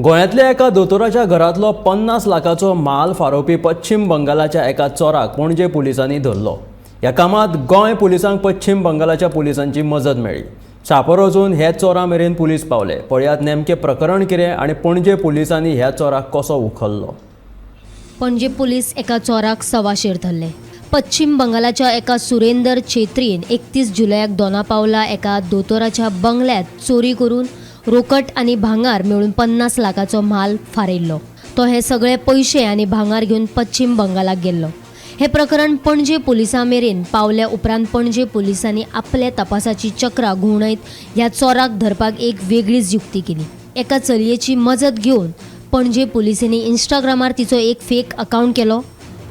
गोंयांतल्या एका दोतोराच्या घरांतलो 50 लाखाचो माल फारोवपी पश्चीम बंगालाच्या एका चोराक पणजे पुलिसांनी धरलो. ह्या कामात गोंय पुलिसांक पश्चीम बंगालाच्या पुलिसांची मजत मेळ्ळी. छापो रचून हे चोरा मेरेन पुलीस पावले. पळयात नेमकें प्रकरण कितें आनी पणजे पुलिसांनी ह्या चोराक कसो उखल्लो. पणजे पुलीस एका चोराक सवाशेर धरले. पश्चिम बंगालाच्या एका सुरेंदर छेत्रीन 31 जुलयाक दोनापावला एका दोतोराच्या बंगल्यात चोरी करून रोकट आनी भांगार मेळून 50 लाखाचो म्हाल फारयल्लो. तो हे सगळे पयशे आनी भांगार घेवन पश्चिम बंगालाक गेल्लो. हे प्रकरण पणजे पुलिसां मेरेन पावल्या उपरांत पणजे पुलिसांनी आपल्या तपासाची चक्रां घुंवणयत ह्या चोराक धरपाक एक वेगळीच युक्ती केली. एका चलयेची मजत घेवन पणजे पुलिसांनी इंस्टाग्रामार तिचो एक फेक अकावंट केलो.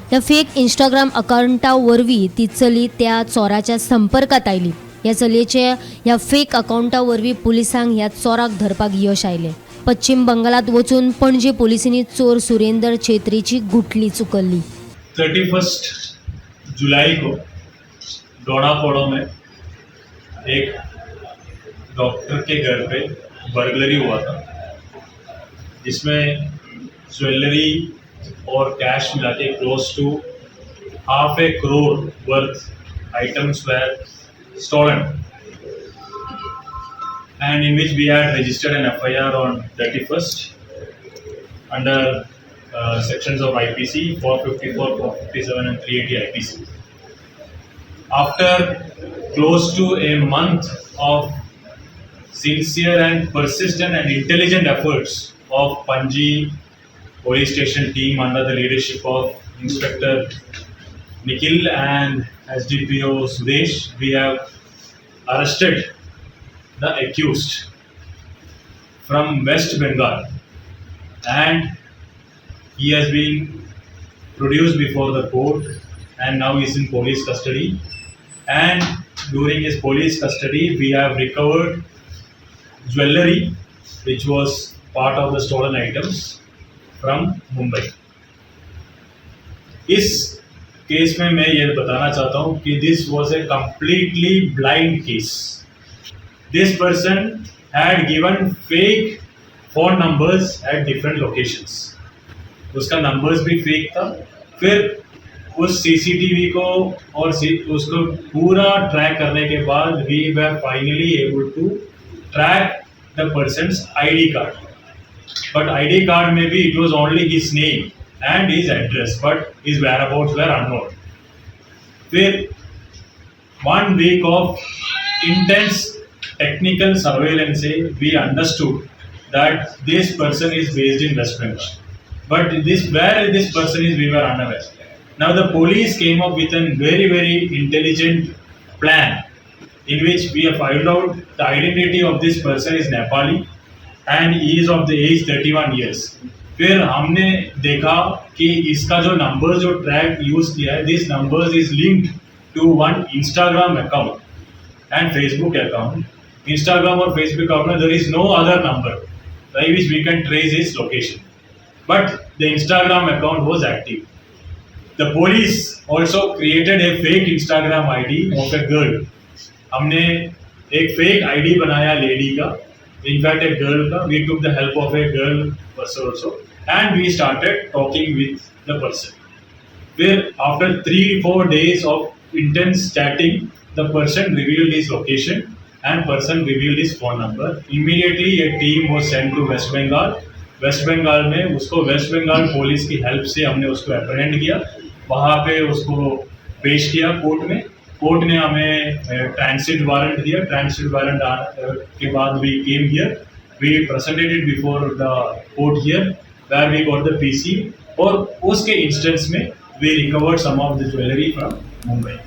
ह्या फेक इंस्टाग्राम अकावंटा वरवीं ती चली त्या चोराच्या संपर्कात आयली. ह्या चलयेचे ह्या फेक अकावंटा वरवीं पुलिसांक ह्या चोराक धरपाक यश आयलें. पश्चिम बंगालात वचून पणजे पुलिसांनी चोर सुरेंदर छेत्रीची गुटली चुकल्ली. 31 जुलाई को डोना में एक डॉक्टर के घर पे बर्गलरी हुआ था, जिसमें ज्वेलरी और कैश मिला K close to half a crore worth items were stolen and in which we had registered an FIR on 31st under sections of IPC 454, 457 and 380 IPC. After close to a month of sincere and persistent and intelligent efforts of Panji police station team under the leadership of Inspector Nikhil and SDPO Sudesh, we have arrested the accused from West Bengal and he has been produced before the court and now is in police custody. And during his police custody, we have recovered jewelry which was part of the stolen items from Mumbai. इस केस में मैं ये बताना चाहता हूँ कि this was a completely blind case. This person had given fake phone numbers at different locations. उसका numbers भी fake था. फिर उस सीसीटीवी को और उसको पूरा ट्रैक करने के बाद we were finally able to track the person's ID card, but ID card में भी it was only his name and his address, but his whereabouts were unknown. फिर one week of intense technical surveillance, we understood that this person is based in West Bengal. But this where this person is, we were unaware. Now the police came up with a very, very intelligent plan in which we have found out the identity of this person is Nepali and he is of the age 31 years. फिर हमने देखा कि इसका जो number जो track use किया है, this numbers is linked to one Instagram account and Facebook account. Instagram Aur Facebook account में there is no other number by which we can trace his location. But the Instagram account was active. The police also created a fake Instagram ID of a girl. हमने एक fake ID बनाया lady का, in fact एक girl का. We took the help of a girl person also and we started talking with the person. फिर after 3-4 days of intense chatting, the person revealed his location and person revealed his phone number. Immediately a team was sent to West Bengal. Waste Bengal में उसको waste Bengal police की help से हमने उसको अप्रहेंड किया. वहाँ pay उसको पेश किया court में. Court ने हमें ट्रांसिट वारंट दिया. ट्रांसिट वारंट के बाद we came here, we presented it before the court here, where we got the PC और उसके इंस्टेंस में we recovered some of the jewellery from Mumbai.